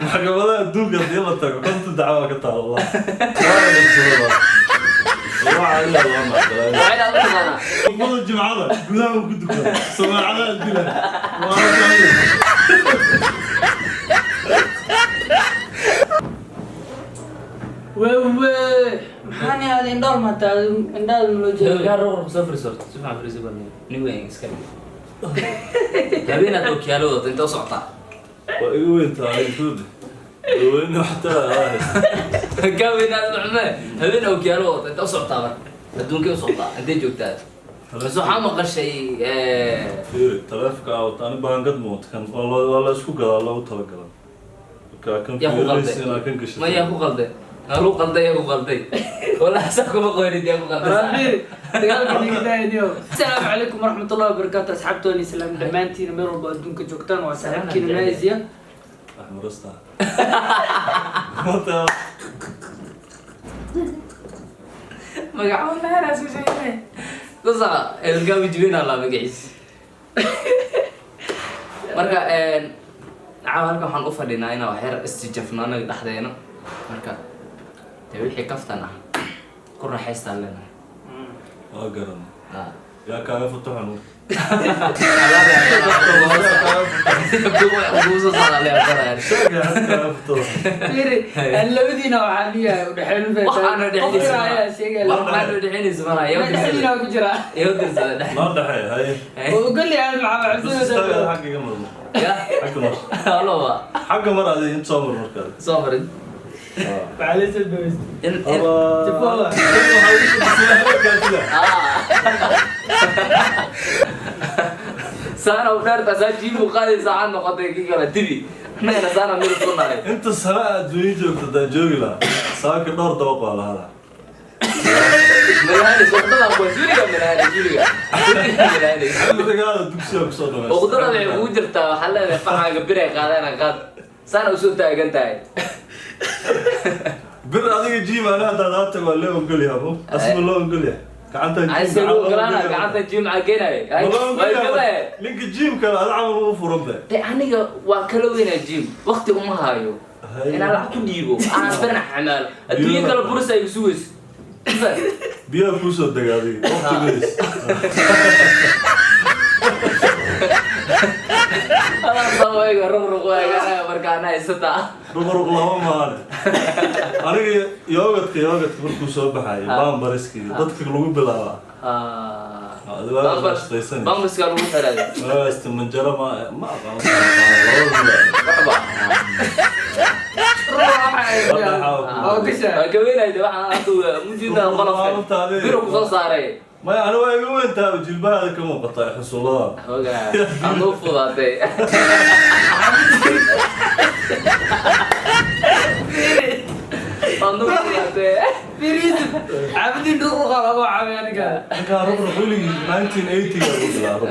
Maxkamadaha adduunka haddii la tago, 50 dacwa ka taal. Wallah, waa la dhibsadaa. Waa caadi, loo naqlay. Waa inaad u taqaanaa. Khudbada jimcada gudaha uu ku dukada, samaacadaha dila, waa la. Wewe, maxaan yahay? Indhool mataa, indhaha loo jeedo. Gaar ruux soo fariiso, si fiican fariiso baa nin weyn iska dhig. Habeenaad ookiyaalo wadato, inta u socotaa? Waa iga weyn tahay duudi daweyne waxtaa. Kaa weynaad macme, habeen ookiyaalo wadato, inta u socotaa? Marka adduunkay u socotaa? Intay joogtaa? Bas waxaa maqashay. Fiiri, taleefonka aa wata ani baangad ma wata. Kan waa la isku gadaa, loogu talagalay marka kan. Yaa ku qalday? Fiirinaysa inaa kan gashato. Ma yaa ku qalday? Aa lagu qalday, yaa ku qalday? Wallahi saa kuma qoynid, yaa ku qalday? Rafiir, dagaalka naga daayniyo. Asalaamu calaykum waraxmatullahi wabarakaatu, asxaabtooni islaam dhammaantiina meel walba adduunka joogtaan. Waa saaxiibkiina Maayisiya. Axmed Rasta Maanta. Magaca wallahi raasku sheegay kusaqa elgaawi jibina la magaciis. Marka caawa halkan waxaan u fadhinaa inaan wax yar istijafno anaga dhexdeena. Marka dee wixii kaftan ah ku raaxaystaan leenahay. Waa garan. Yaa kaaga fataxan? Sheega kaaga fataxan. Fiiri, aan labadiina waxaa leeyahay udhexeyn. Waxaana dhexdiisa. Ayaa sheegaya. Waxaana dhexinaysa malaha. Dhexdiina ku jira. Iyo dirsada dhex. Noo dhexeey, haye. Oo ogol yahay maxaa Bas istaaga. xabsada. Xagga iga marno. Ya. Xagga mar. Haloba. Xagga mar, adi inta soo mar markaad. Soo marin. Waxaa la soo dhaweystay. In in Jafooda. Saana u dheerta, saa jiibu qaadaysa, saacad noqotay kii kale dibi. Annagana saana mid isku nahay. Inta sano aad dunya joogto haddaan joogi lahaa, saaka dhowr dabaq waa lahaa. Malaanis waqdadan kuwa suuliga, malaanis suuliga suuliga malaanis. Cimrigaada dugsiga kusoo dhamaysta. Waqdada waxay kugu jirtaa, waxaa leedahay faxaaga biray qaadana qaad, saana usoo taagan tahay. Bir adiga jiim ana haddaad aad tago waa loo ogolyahay, mo asma loo ogolyahay gacanta jiim. Ayse lagu ogolaana gacanta jiim maxaa keenaya? Ma loo Waa ogolyahay? gabaye. Ninka jiimka ada camal u furan be. De aniga waa kala weynaa, jiim waqti uma hayo. Haye. Inaan lacag ku dhiibo aan birna xamaalo, adduunyo kale buris ay sugayso. Biyaha kuusoo dega adiga waqtigeys. Alaasawayga ruqruq eeganayo marka ana haysataa. Ruqruq lama maane. Aniga yoogadka markuu soo baxayay, bambariskii dadka lagu bilaabaa. Adiga waa shaqaysanaysa. Bambaska lagu xiray. Waasta manjaro ma aqaan labada. Waxba. Oo gashaa. Waa ka weynayda waxaan hadda mujiida qolofka biru kusoo saaray. Maya, ani waa iga weyntaaba, jilbahaada ka muuqataa xusullada. Oga aduu fudaatay. Aduu fudaatay. Fiiri Yusuf, caabudin dhuruqa lagu caawiya aniga. Ninkaa ruqruq weligii 1980 ga lagu bilaabo.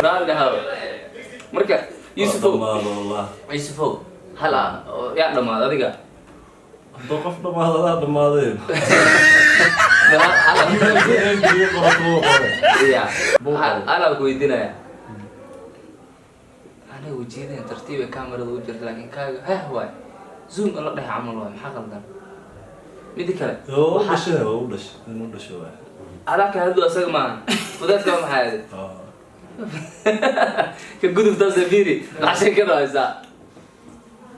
Raalli haw. Marka Yusufow. Dhamaado wallah. Yusufow, hal yaa dhamaad adiga. Hadduu qof dhamaado, adaa dhamaaday. Hal Biyo qorato qore. ya halaa ku weydiinaya. Aniga ujeedeen tartiiba kamerada u jirta, laakiin kaaga heh waay, zoom in la dhex camal waay. Maxaa qaldan? Midi kale. Waa u dhashay, waa u dhashay, inuu dhashay waay. Adaa ka hadlu asaga maaha fudaadka maxaa ahayd? Ka gudubtaas fiiri, maxaa sheekada haysaa?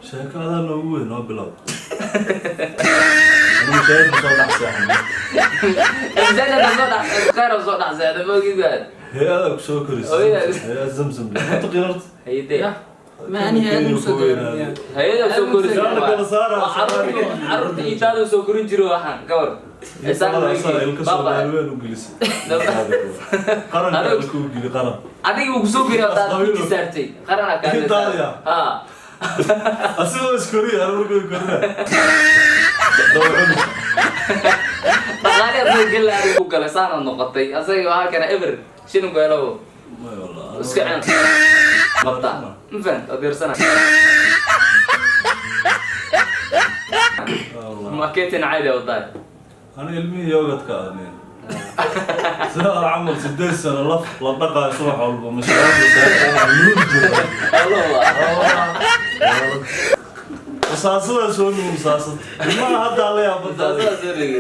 Sheeko adaa noogu weyn, noo bilow. Anigu shaahid soo dhex seexan. Masaajidka soo dhex khayr soo dhex seexda moogid. Hay-ada ku soo korisay. Hooyada. Hay-ad Zamzam ma taqiin horta? Hayade. Ma ani hay-ad soo gaarin. Hayada soo korisay. Yaa la kala saaraa. Carruurta iitaada soo korin jiro waxaan ka war. Asaa ilka Soomaali weyn u gelisay, qaranka ilka u geli, qaran. Adiga uu kusoo geliy hadaad ku saartay qarana kaa. Itaaliya. Ha. Asigoo iskoriya, ana markuu korina dawcuni. Dhaqaale asaga gela adiga ku galay, saana noqotay asaga waxaa kana eber shilinku helow. May wallah. Iska cen qabta, ma fahant adeersana. Wallah. Marketing caadi ah wadaay. Ana ilmihii yoogadka ahneen. Sidaa camal 8 sano laf la dhaqaayo subax walba mashaariicda jira. Masaasada soo nugu masaasad ilmaha hadda la yaabada.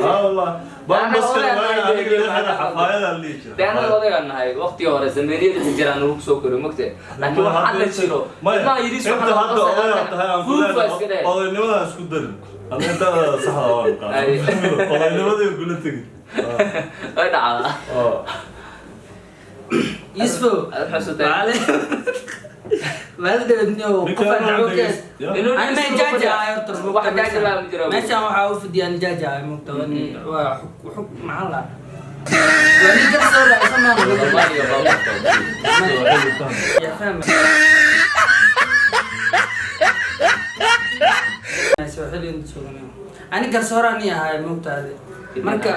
Haa wallah, bambaska waaga aniga lixda xafaayadaa la dhihi Dee anaga jira. Odagaan nahay, waqtigii hore sameeriyada jiraan nagu soo koriyo mogte, laakiin wax hadda jiro Maya, ilmaha yariis inta hadda odayaa tahay aan ku fuufa iska leeyahay dheh. Odaynimada isku darin, aniga intaada saxda waan qaada odaynimadii kula tegin. Way dhacdaa. Yusufo. Aad xasuutaa. Maalin qofaan dacwo ka Inuu Ani ma jaaja ahay horta. Wax jaaja laa ma jiro. Meeshaan waxaa u fidiyaan jaaja ahay mogta, waa xug maxaa la waa nin gar soo raacsan maan. Soomaaliga baa Ya faham. Soo xilin sugan. Ani garsooraan ii ahay mogtaade. Marka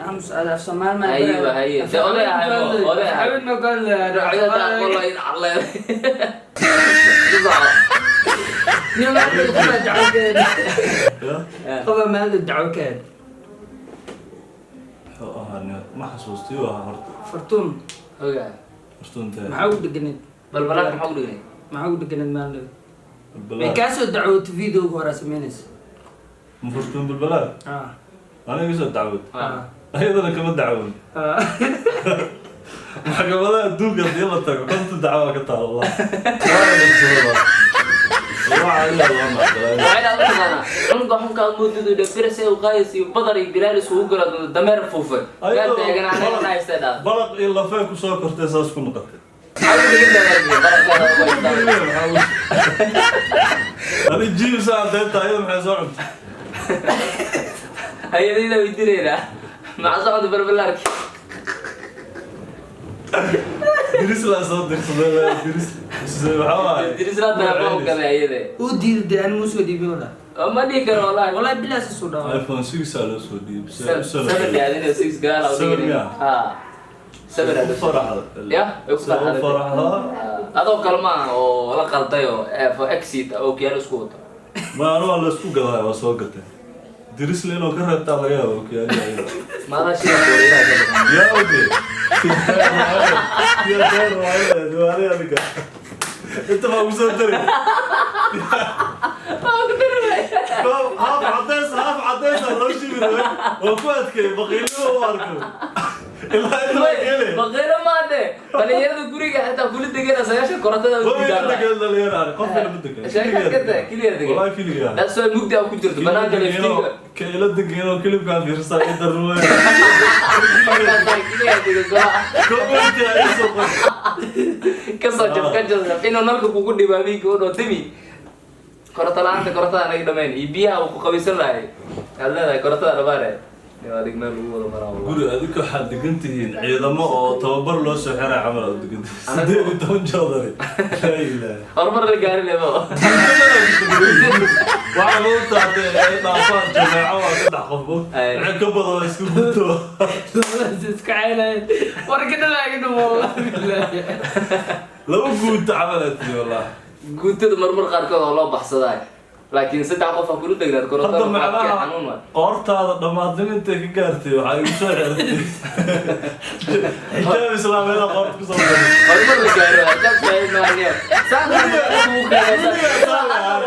aamus aad af Soomaali ma Aywa, haye. Dee oday ahay bo, oday ahay. Haween ma gaal. Raacyada aqoon in caqleed. Nin maalin qof dacwo ka qof maalin dacwo ka Muxuu ahaa ma xasuustiyo ahaa horta. Fartuun. Ogaa. Hortuntee? Maxaa ugu dheganeed? Bal balaarka maxaa u dhignay? Maxaa ugu dheganeed maalin? Way kaa soo dacwootay videoga hore samaynaysa. Ma Furtuun Balbalaar? Ah. Aniga soo dacwood? Ah. Ayadana kama dacwoon. Ah. Maxkamadaha adduunka haddii la tago 50 dacwo ka taal wallah. Waa inaad u taqaanaa cunuga xunka moodadu dhafira u qaadaysa iyo badar iyo bilaal isugu gala dameer fuufay gaal taagan anaga haysta dhaa. Balaq iyo lafee kusoo kortay saas ku noqotay. Maxaa u dhigin barakaada? Ani jiibsa deenta ayada maxay soo cuntay? Hayadayda way dilaynaa maca socda balbalaarki. Diris laa soo dirsaday, diris maxaa waaye? Dirisla telefoon gaday ayade. Uu diiday dee, ani muusoo dhiibay wala. Ma dhihi karo wallahi. Wallahi bilaa sisuu dhawa. iPhone 6 aa loo soo dhiibay. 7 yaadina 6 gadaal aa u Seven dhigin. miyaa? Ha, 7 aa loo soo Faraxda. Ya, way ku farxday. Faraxda. Adoo kale maaha oo la qalday oo for exit oo kiyaalo isku wato. Ma anu waa la isku gadaa, waa soo gatay. Dirisle inuu ka reebtaa laga yaabo okiyaalihi ayada. Maadaa shida kuwareegaa ka badan. Yaa oge yaa deer waaye diwaali adiga inta baa ugu soo dari. Waa ku daray. Haaf cadeys, haaf cadeys aa loo shibi rabay, waa ku adkeeyey baqiilnimo u arko ilaa inta waa keenay. Baqiilo maade dhalinyarada guriga xitaa kula degana 90 korontada u Waa ila diidaa. Degan dhalinyaro qofka lama degan. Sheekaad ka tahay, keliya degan. Wallahi keliya. That's why mugdi aa ku jirto banaanka liftiinka. Ka ila degan oo kilibkaan fiirsaa i darruwe. Keliya degan golaha. Comment aa ii soo qor. Kasoo jab ka jab inuu nalka kugu dhibo habeenkii u dhoo demi koronto la-aanta, korontada anaga dhamayn iyo biyaha uu ku qabaysan lahay aad leedahay korontada dhamaanay adig meel lagu wada maraa wallah. Guri adinka waxaad degan tihiin ciidamo oo tababar loo soo xiray camal aad degan tihiin, 18 joodari, laa ilaaha. Horumar la gaari lebo. Waxaa lagu taatay ay dhaafaan jameeco waa saddex qof Ay. wixii ka badan waa isku guto. Iska ceynay warka dhalaaga dhamo wallahi billahi. Laba guuto camal aad tihi wallah. Guutada marmar qaarkood oo loo baxsadaa, laakiin saddex qof aa kula degnaad korontada Hadda maxaa macnaha xanuun waay. Qoortaada dhammaadnimo intay ka gaartay waxaa igu soo xirtay xijaab islaameeda qoorta kusoo daray. Horumar la gaaro xijaab saaid maaniyo saan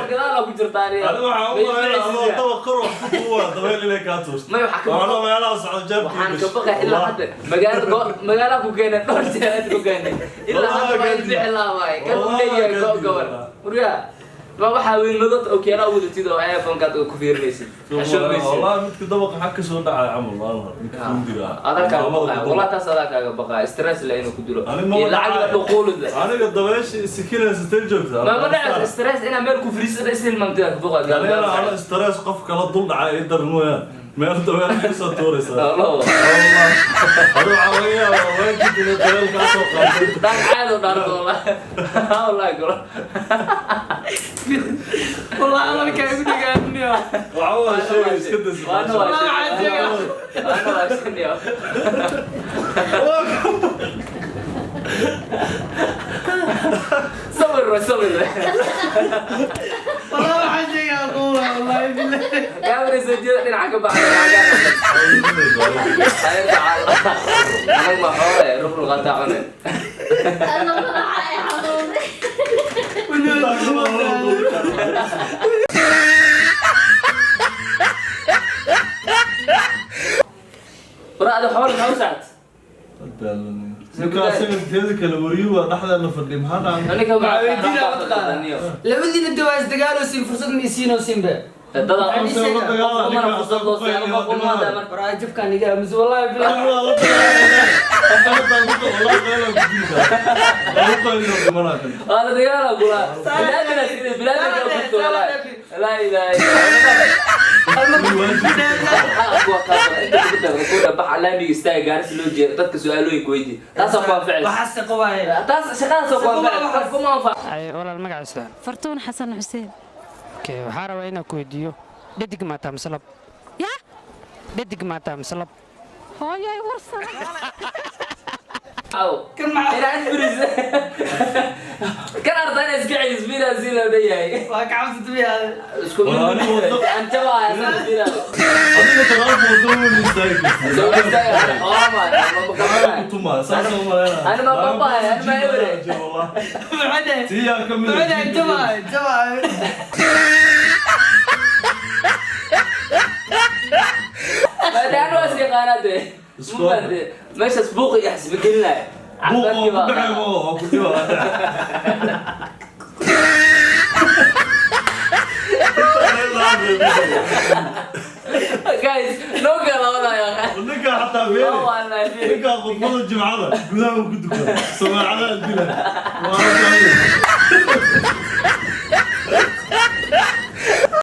gadaal ku jirtaa aniga. Aniga waxaan u malaynaa adoo dabaq kor wax ku duuba dabeyl inay kaa tuurto. May waxaa ka Waxaana meelaha socda jaabkii. Waxaan ka baqay ilaa hadda magaalada magaalada ku keenay dhowr jeer aad ku keenay ilaa hadda waa ilbixi laabay kan u leeyahay go gabar muryaa ma waxaa weyn madad oo keena wadatid oo iPhone-kaad ku fiirinaysid xashoomaysid. Wallahi midka dabaqa xag ka soo dhacay camal maalin hore midka fundiga ah. Adaa kaaga Maamada baqaya ku walaa taas adaa kaaga baqaya stress la inuu ku dilo Ani ma iyo lacag la dhacay. dhuquulid la. Aniga dabeesha sikinaysa tay joogta. Ma dhacayso stress inaa meel ku fariisada is hilmaamtida ka boqaa. Aniga ana stress qof kala dul dhacay ii daran mooyaan meel dabeel ka soo tuuraysa. Allah. Wallah. Adiga waxaa laga yaabaa waajib inay dabeel kaa soo qaatay. Daan caado dhaarto wallah wallahi golo. Wallahi hadalka igu dhagaadniyo. Waxaa waa sheegay iska dasi. Waana waa sheegay. Waana waa sheegay. Sabir wa sabir. Wallahi waxaan sheegaa qola wallahi billahi. Gabriel. soo jeeda dhinaca ka baxda. Anag ma xoole rukul qataa cune. Alla madaxa ay xanuunay. War ada xoole maxaa u sacad? Ninka asaga teeda kale wariyo waa dhexdeena fadhi, maxaa dhacay? Ninka Waxaa weydiinaa mataqaanaa. Labadiina de waa isdagaalosiin, fursad ma isiinoosin be. Dada Asaga la dagaala, ninka fursad asaga loo ku siiyo qayliyo, qof uma dhimanaya. marka. War ajabkaan iga aamus, wallahi bilaa. Waa la dagaalaya. Wallahi qayla ku dilka. Waa ku qayliyo, dhimanaya kan. Waa la dagaala kula bilaadina sida bilaadina ku jirto, wallahi laa ilaaha illa. Kuwa kaas inta ku tago ku dhabax laamiga istaaga, gaarsi loo jeedo, dadka su'aalooyinka weydii, taasoo ku anficaysa. Waxaas shaqo waaye. Taas shaqadaasoo ku anficaysa, kuma anfac. Ay walaal, magaciisa? Fartuun Xasan Xuseen. Okay, waxaa rabaa inaan ku weydiiyo, dhadig maataa mise lab? Ya? Dhadig maataa mise lab? Hooyoy, warsan. Kan maxaa? Inaad firis kan arda inay iska celis fiira si loo leeyahay. Waa ka cabsata miyaa? Isku mid. Waa anigu aan jabaa san fiira. Adiga talaabo waddo ma istaagi kartid. Soo istaaga xoolaha ma Maxaa ku tumaa? Saas oo maleynaa. Ani ma babahay, ani ma ebre. Maxaa dhahay? Tiyaa ka mid ah. Maxaa dhahay? Jabaa jabaa. Maadaan waa is yaqaanaa dee. Isku Mubaade meeshaas buuq iyo xisbi gelinaya. Buuq oo ku dhacay oo ku dhiba. Guys, noo kala wadaya. Ninka xataa feeri. Ninka khudbada jimcada gudaha uu ku dukada. Samaacadaha dila. Waa la.